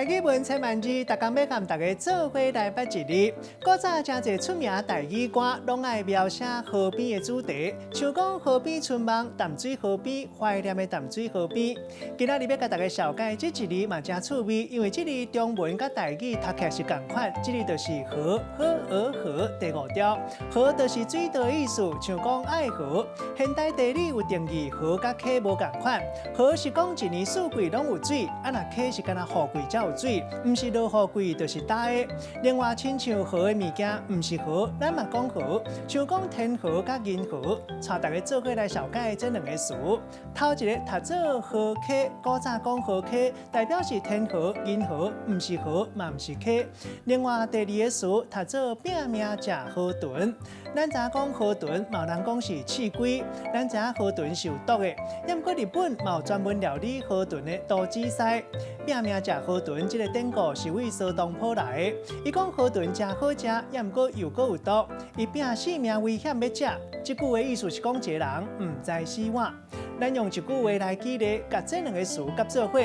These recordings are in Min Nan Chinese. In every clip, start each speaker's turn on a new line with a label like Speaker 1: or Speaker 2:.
Speaker 1: 台語文千萬字，逐工欲佮大家做伙來捌一字。古早誠濟出名台語歌，攏愛描寫河邊的主題，像講河邊春夢、淡水河邊、懷念的淡水河邊。今仔日欲共大家紹介這一字嘛誠趣味，因為這字中文佮台語讀起來是仝款，這字就是河，呵鵝河第五調。河就是水道的意思，像講愛河。現代地理有定義，河佮溪無仝款。河是講一年四季攏有水，啊若溪是干焦雨季才有水，毋是落雨季就是焦的。另外，親像河的物件，毋是河，咱嘛講河，像講天河佮銀河，帶大家做伙來紹介這兩个詞。頭一个讀做河溪，古早講河溪，代表是天河、銀河，毋是河嘛毋是溪。另外，第二个詞讀做拼命食河豚。咱知影講河豚，嘛有人講是刺龜。咱知影河豚是有毒的，毋過日本嘛有專門料理河豚的刀子師。拼命食河豚這个典故是為蘇東坡來的。伊講河豚誠好食，也毋過又閣有毒，伊拚性命危險欲食。這句話意思是講一個人毋知死活。咱用一句話來舉例，共這兩个詞結做伙。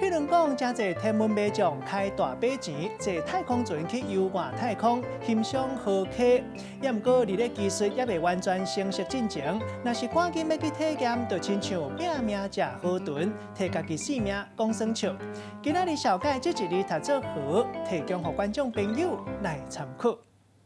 Speaker 1: 譬如講，誠濟天文迷眾開大筆錢坐太空船去遊外太空，欣賞河溪。也毋過佇咧技術猶未完全成熟進前，若是趕緊欲去體驗，就親像拚命食河豚，提家己性命講耍笑。今仔日紹介這一字讀做河，提供予觀眾朋友來參考。